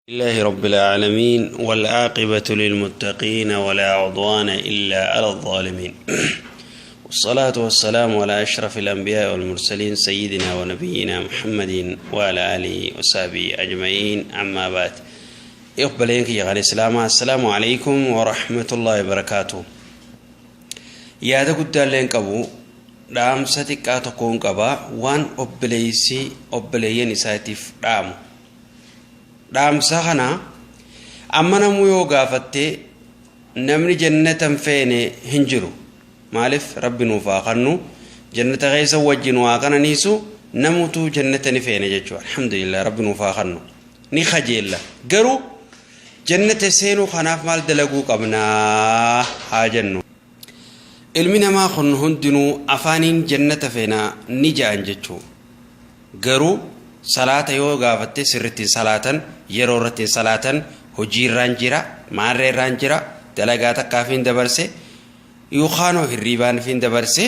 لله رب العالمين، والعاقبة للمتقين، ولا عدوان إلا على الظالمين، والصلاة والسلام على أشرف الأنبياء والمرسلين، سيدنا ونبينا محمد وعلى آله وصحبه أجمعين، أما بعد. يقبل يا الإسلام، السلام عليكم ورحمة الله وبركاته. Yaada guddaalleen qabu, dhaamsa xiqqaa tokkoon qaba. Waan obboleessi obboleeyyan isaatiif dhaamu, dhaamsa kana amma namuu yoo gaafatte, namni jannatan feene hin jiru. Maaliif? Rabbi nuuf haa kennu, jannata keessa wajjin waa qananiisu. Namutu jannata ni feene jechuudha. Alhamdulillah, Rabbi nuuf haa kennu, ni kajeella. Garuu jannata seenuu kanaaf maal dalaguu qabnaa haa jennu. Ilmi namaa kun hundinuu afaaniin jannata feenaa ni ja'an jechuu. Garuu salaata yoo gaafatte, sirriitti salaatan, yeroo irratti salaatan, hojii irraan jira, maarree irraan jira, dalagaa takkaafiin dabarse, yookaan hirriibaan fiin dabarse,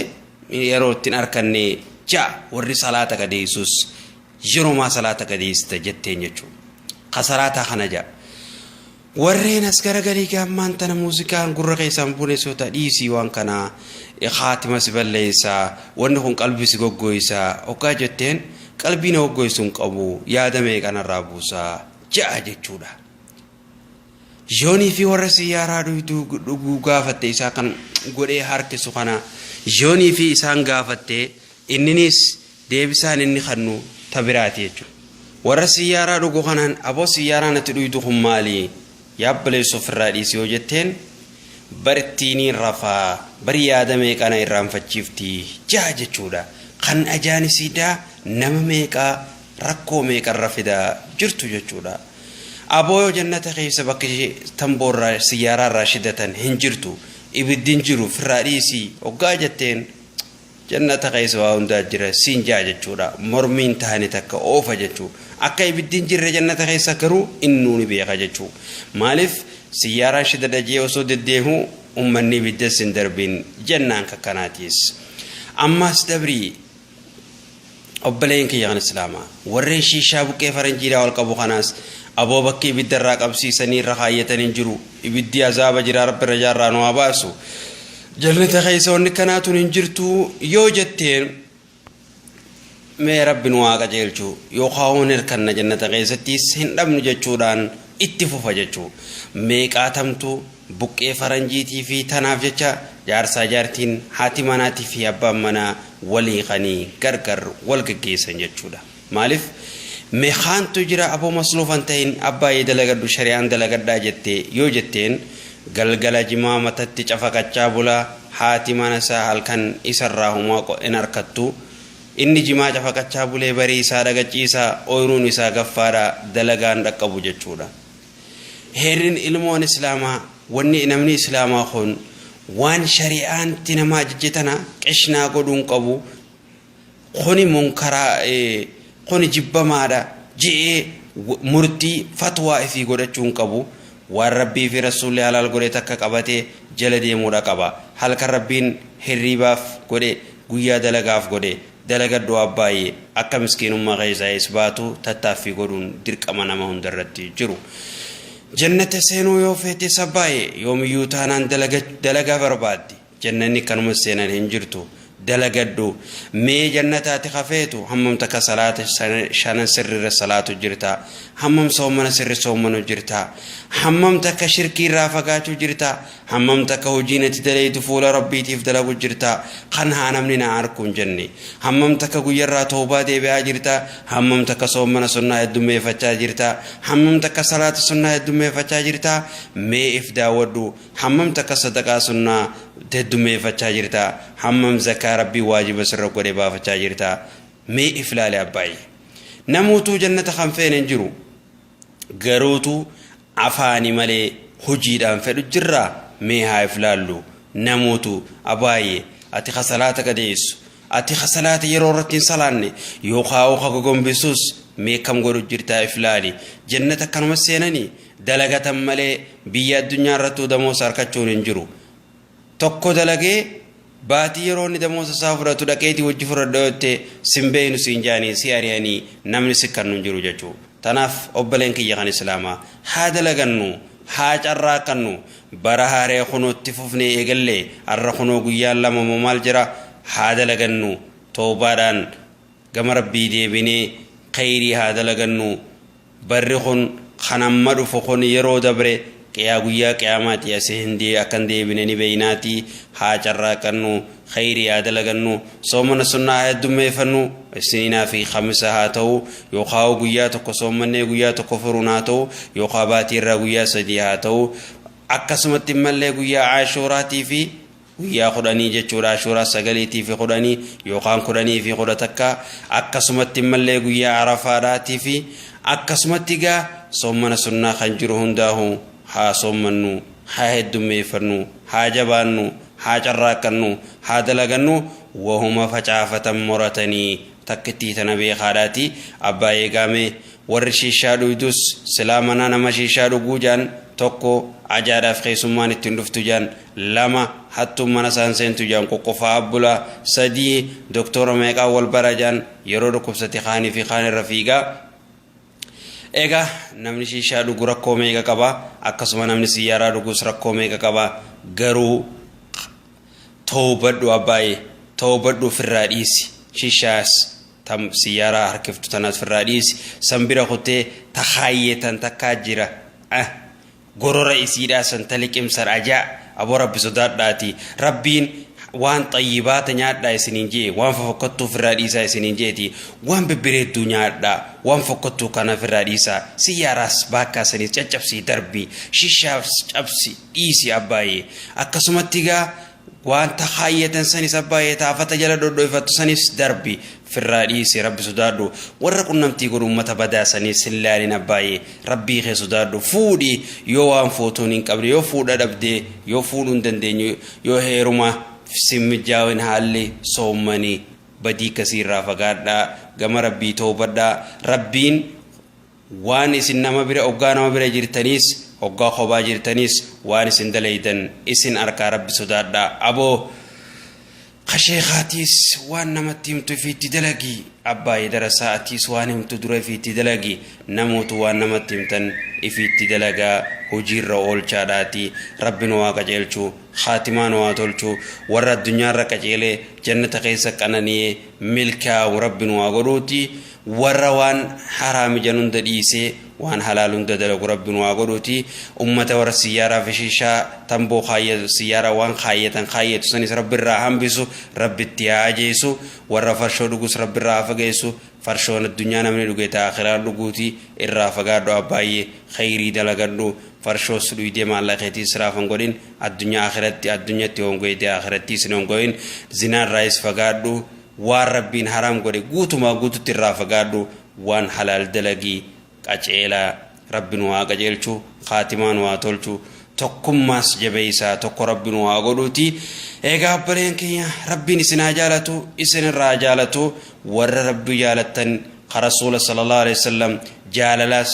yeroo ittiin arkanne ja'a. Warri salaata qadeessus, yeroo maa salaata qadeessita jetteen jechuudha. Ka salaataa kana ja'a. Warreen as garagalii gaammaan tana muuziqaan gurra keessaan buneessota dhiisii, waan kana haatima si balleessaa, wanni kun qalbii si goggoysaa hoggaa jetteen, qalbii na goggoysu hin qabu, yaada meeqanarraa buusaa ja'a jechuudha. Yoonii fi warra siyyaaraa dhuguu gaafatte, isaa kan godhee harkisu kana yoonii fi isaan gaafatte, inninis deebisaan inni kannu tabiraati jechuudha. Warra siyyaaraa dhugu kanaan, "Aboo, siyyaaraa natti dhuydu kun maali? Yaabbaleessu ofirraa dhiisi" yoo jetteen, "Barittiiniin rafaa, bari yaada meeqana irraanfachiifti" ja'a jechuudha. Kan ajaanisiidaa nama meeqaa rakkoo meeqarra fidaa jirtu jechuudha. Aboo, yoo jannata keessa bakka tamboorraa siyyaaraarraa shidatan hin jirtu, ibiddi hin jiru, firraa dhiisii hoggaa jetteen, "Jannata keessa waa hundaa jira" siin jaa jechuudha. Mormiin taane takka oofa jechuu. Akka ibiddi hin jirre jannata keessa garuu innuu ni beeka jechuu. Maaliif siyyaaraa shidadha jee osoo deddeemu ummanni ibiddas hin darbin jennaan kakkanaatiis. Ammas dabrii, obboleen kiyya kan islaamaa, warreen shiishaa buqqee faranjiidhaa ol qabu kanaas, aboo, bakki ibidda irraa qabsiisanii irra kaayyatanii jiru, ibiddi azaaba jira, Rabbi irra jaarraa nu haa baasu. Jannata keessa wanni kanaatuun hin jirtu yoo jetteen, "Mee Rabbi nu haa qajeelchu, yookaan waan hirkanna jannata keessattis hin dhabnu" jechuudhaan itti fufa jechuu. Meeqaatamtu buqqee faranjiitii fi tanaaf jecha jaarsaa jaartiin, haati manaatii fi abbaan manaa walii qanii gargar wal geggeessan jechuudha. Maaliif? Meeqaantu jira? "Aboo, masluufan ta'in, abbaayee, dalagadhu, shari'aan dalagadhaa" jettee yoo jetteen, galgala jimaa matatti cafaqachaa bulaa. Haati mana isaa halkan isarraa humaa hin harkattu. Inni jimaa cafaqachaa bulee barii isaa dhagachiisaa, ooyiruun isaa gaffaadha, dalagaan dhaqqabu jechuudha. Heerrin ilmoon islaamaa, wanni namni islaamaa kun waan shari'aanti nama ajajje tana qishnaa godhuun qabu. Kuni munkaraa, kuni jibbamaadha je'ee murtii fatwaa ifii godhachuun qabu. Waan Rabbii fi Rasuulli halaal godhe takka qabatee jala deemuudha qaba. Halkan Rabbiin hirriibaaf godhe, guyyaa dalagaaf godhe. Dalagadhu abbaayee, akka miskiinummaa keessaa is baatu tattaaffii godhuun dirqama nama hundarratti jiru. Jannata seenuu yoo feete sabbaayee, yoomiyyuu taanaan dalagaa barbaaddi. Jannanni kanuma seenan hin jirtu. Dalagadhu mee. Jannataati hafeetu, hammam takka salaata shanan sirriirra salaatu jirta? Hammam soomana sirri soomanu jirta? Hammam takka shirkii irraa fagaachuu jirta? Hammam takka hojii natti dalaytu fuula Rabbiitiif dalagu jirta, kan haa namni na arku hin jenne? Hammam takka guyyarraa toobaa deebi'aa jirta? Hammam takka soomana sunnaa heddummeeffachaa jirta? Hammam takka salaata sunnaa heddummeeffachaa jirta? Mee if daawwadhu. Hammam takka sadaqaa sunnaa heddummeeffachaa jirta? Hammam zakaa Rabbii waajiba sirra godhe baafachaa jirta? Mee if ilaale abbaayee. Namuutuu jannata kan feene hin jiru. Garuutu afaani malee hojiidhaan fedhu jirraa? Mee haa if laallu namuutu. Abaaye, ati ka salaata qadeessu, ati ka salaata yeroo irratti hin salaanne yookaan ka gogombisus, mee kam godhu jirtaa? If laali. Jannata akkanuma seenanii dalagatan malee biyya addunyaa irrattuu damoosa harkachuun hin jiru. Tokko dalagee baatii yeroo inni damoosa isaa fudhatu, "Dhaqeetii hojii fudhadha" jettee, "Sin beeynu" siin jaanii si ari'anii, namni si kannu hin jiru jechuudha. Tanaaf obboleen kiyya kan Islaamaa, haa dalagannu, haa carraaqannu. Bara haaree kunoo itti fufnee eegalle. Arra kunoo guyyaan 2 moo maal jira. Haa dalagannu, towbaadhaan gama Rabbii deebinee kheyrii haa dalagannu. Barri kun kan amma dhufu kun yeroo dabre qiyaa guyyaa qiyaamaati asi hin akka hin deebine ni beeynaatii haa carraaqannu, kheyrii haa dalagannu, soomana sunnaa haa heddummeeffannu. Isniinaa fi Khamisa haa ta'u, yookaa guyyaa tokko soommannee guyyaa tokko furuun haa ta'u, yookaa baatii irraa guyyaa 3 haa ta'u. Akkasumatti immallee guyyaa Aashuuraatii fi guyyaa 10 jechuudha, Ashuuraa 9 fi 10 yookaan 10 fi 11. Akkasumatti immallee guyyaa Arafaadhaatii fi akkasumatti gaa soommana sunnaa kan jiru hundaahu haa soommannu, haa heddummeeffannu, haa jabaannu, haa carraaqqannu, haa dalagannu. Wahuma facaafatan muratanii, takkittii tana beekaadhaati. Abbaa eegaame, warri shiishaa dhuydus silaa mana nama shiishaa dhuguu jaan, tokko ajaadhaaf keessummaan ittiin dhuftu jaan, lama hattuun mana isaan seentu jaan, qoqqofaa abbula, sadii doktora meeqaan wal bara jaan, yeroo dhukkubsate kaanii fi kaan irra fiigaa. Egaa namni shiishaa dhugu rakkoo meeqa qaba, akkasuma namni siyyaaraa dhugus rakkoo meeqa qaba. Garuu towbadhu abbaayee, towbadhu, ofirraa dhiisi. Shishaas tam siyyaaraa harkiftu tanaas ofirraa dhiisi. San bira kutee ta kaayyetan takkaa jira, ah gorora isiidhaa san ta liqimsan ajaa. Aboo, Rabbi sodaadhaati. Rabbiin waan xayyibaata nyaadhaa isiniin jee, waan fofokkattuu ofirraa dhiisaa isiniin jeeti. Waan bibbireedduu nyaadhaa, waan fokkattuu kana ofirraa dhiisaa. Siyyaaraas baakkaa saniis caccabsii darbi, shishaas cabsi dhiisi abbaayee. Akkasumatti gaa waan ta kaayyatan sanis abbaayee, taafata jala dhodhoifattu sanis darbi, firraa dhiisi. Rabbi sodaadhu. Warra qunnamtii godhu ummata badaa sanis hin laalin abbaayee. Rabbii kee sodaadhu. Fuudhi yoo waan fuutuun hin qabne, yoo fuudha dhabdee, yoo fuudhuu hin dandeenye, yoo heeruma sin mijaawin haalli, soommani. Badii akkasii irraa fagaadhaa, gama Rabbii toobadhaa. Rabbiin waan isin nama bira, hoggaa nama bira jirtaniis, hoggaa kophaa jirtaniis waan isin dalaydan isin arkaa. Rabbi sodaadhaa aboo. Ka sheekhaatiis waan namatti himtu ifiitti dalagi abbaayee. Darasaa atiis waan himtu dura ifiitti dalagi. Namootu waan namatti himtan ifiitti dalagaa, hojiirra oolchaadhaati. Rabbi nu haa qajeelchu, khaatimaa nu haa tolchu. Warra addunyaarra qajeelee jannata keessa qanani'ee milkaa'u Rabbi nu haa godhuuti. Warra waan haraami jan hunda dhiisee waan halaal hunda dalagu Rabbi nu haa godhuuti. Ummata warra siyyaaraa fi shishaa tamboo kaayyatu, siyyaaraa waan kaayyatan kaayyatu sanis Rabbi irraa hambisu, Rabbi itti haa ajeessu. Warra farshoo dhugus Rabbi irraa haa fageessu. Farshoon addunyaa namni dhuge ta akhiraan dhuguuti. Irraa fagaadhu abbaayye, kheyrii dalagadhu. Farshoos dhuydee maallaqa keetii israaf hin godhin. Addunyaa akhiratti, addunyatti hongoyte akhirattiis hin hongoyin. Zinaarraayis fagaadhu. Waan Rabbiin haraam godhe guutumaa guututti irraa fagaadhu, waan halaal dalagi, qaceelaa. Rabbi nu haa qajeelchu, khaatimaa nu haa tolchu, tokkummaas jabeeysaa, tokko Rabbi nu haa godhuuti. Eegaa obboleen keenya, Rabbiin isin haa jaalatu, isin irraa haa jaalatu. Warra Rabbi jaalattan, ka Rasuula sallallahu alaihi wasallam jaalalaas,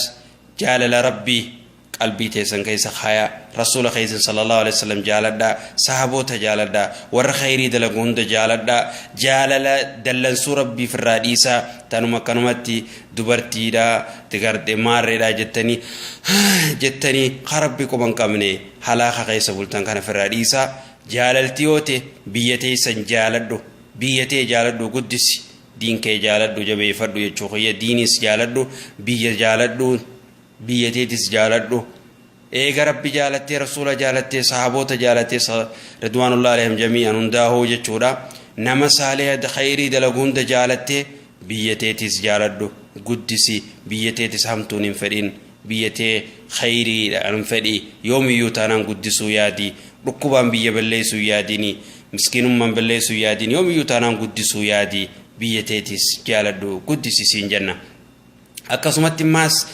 jaalala Rabbii qalbii teessan keessa kaayaa. Rasuula keessan sallallahu alaihi wasallam jaaladhaa, sahaboota jaaladhaa, warra khayrii dalagu hunda jaaladhaa. Jaalala dallansuu Rabbiif irraa dhiisaa. Tanuma akkanumatti dubartiidha garte maarreedha jettanii jettanii ka Rabbi quba hin qabne halaaka keessa bultan kana ofirraa dhiisaa. Jaalalti yoo ta'e biyya teessan jaaladhu, biyya tee jaaladhu, guddisi. Diin kee jaaladhu, jabeeffadhu jechuu kiyya. Diinis jaaladhu, biyya jaaladhu, biyya teetis jaaladhu. Eega Rabbi jaalattee, Rasuula jaalattee, sahaboota jaalattee, ridwaanullah alayhim jamii'an hundaahuu jechuudha, nama saaliha khayrii dalagu hunda jaalattee, biyya teetis jaaladhu, guddisi. Biyya teetis hamtuun hin fedhin, biyya tee khayriidhaan fedhi. Yoomiyyuu taanaan guddisuu yaadi. Dhukkubaan biyya balleessuu yaadini, miskiinummaan balleessuu yaadini. Yoomiyyuu taanaan guddisuu yaadi. Biyya teetis jaaladhu, guddisi siin jenna. Akkasumatti immaas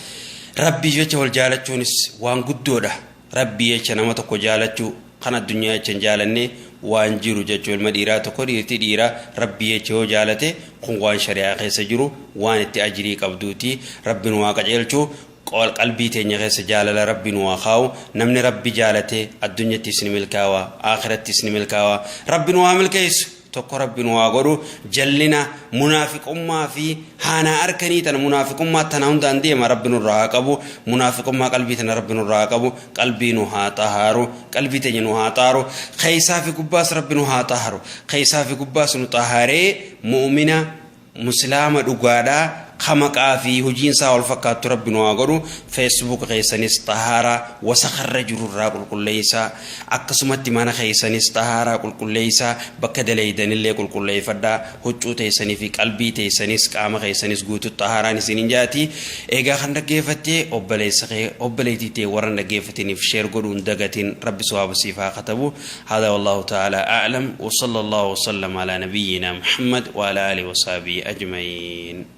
Rabbii jecha wal jaalachuunis waan guddoodha. Rabbii jecha nama tokko jaalachuu, kan addunyaa jecha hin jaalanne waan jiru jechuu. Ilma dhiiraa tokko, dhiirti dhiira Rabbii jecha yoo jaalate, kun waan shari'aa keessa jiru, waan itti ajrii qabduuti. Rabbi nu haa qajeelchu. Qalbii teenya keessa jaalala Rabbi nu haa kaa'u. Namni Rabbi jaalate addunyattis ni milkaawa, akhirattis ni milkaawa. Rabbi nu haa milkeessu. Tokko Rabbi nu haa godhu. Jallina, munaafiqummaa fi haanaa arkanii tana, munaafiqummaa tana hundaan deema, Rabbi nurraa haa qabu. Munaafiqummaa qalbii tana Rabbi nurraa haa qabu. Qalbii nu haa xahaaru, qalbii teenya nu haa xaaru, keessaa fi gubbaas Rabbi nu haa xaharu. Keessaa fi gubbaas nu xaharee mu'mina Muslaama dhugaadhaa ka maqaa fi hojiin isaa wal fakkaattu Rabbi nu haa godhu. Facebook keessanis xahaaraa, wasakarra jiru irraa qulqulleessaa. Akkasumatti mana keessanis xahaaraa qulqulleessaa, bakka daleeydanillee qulqulleeffadhaa. Huccuu teessanii fi qalbii teessanis qaama keessanis guutuu xahaaraan isinin jaati. Egaa kan dhaggeeffatte obboleessa kee, obboleettii tee, warra hin dhaggeeffatiniif share godhuun dagatin. Rabbi sawaaba siif haa katabu. هذا والله تعالى أعلم، وصلى الله وسلم على نبينا محمد وعلى آله وصحبه أجمعين.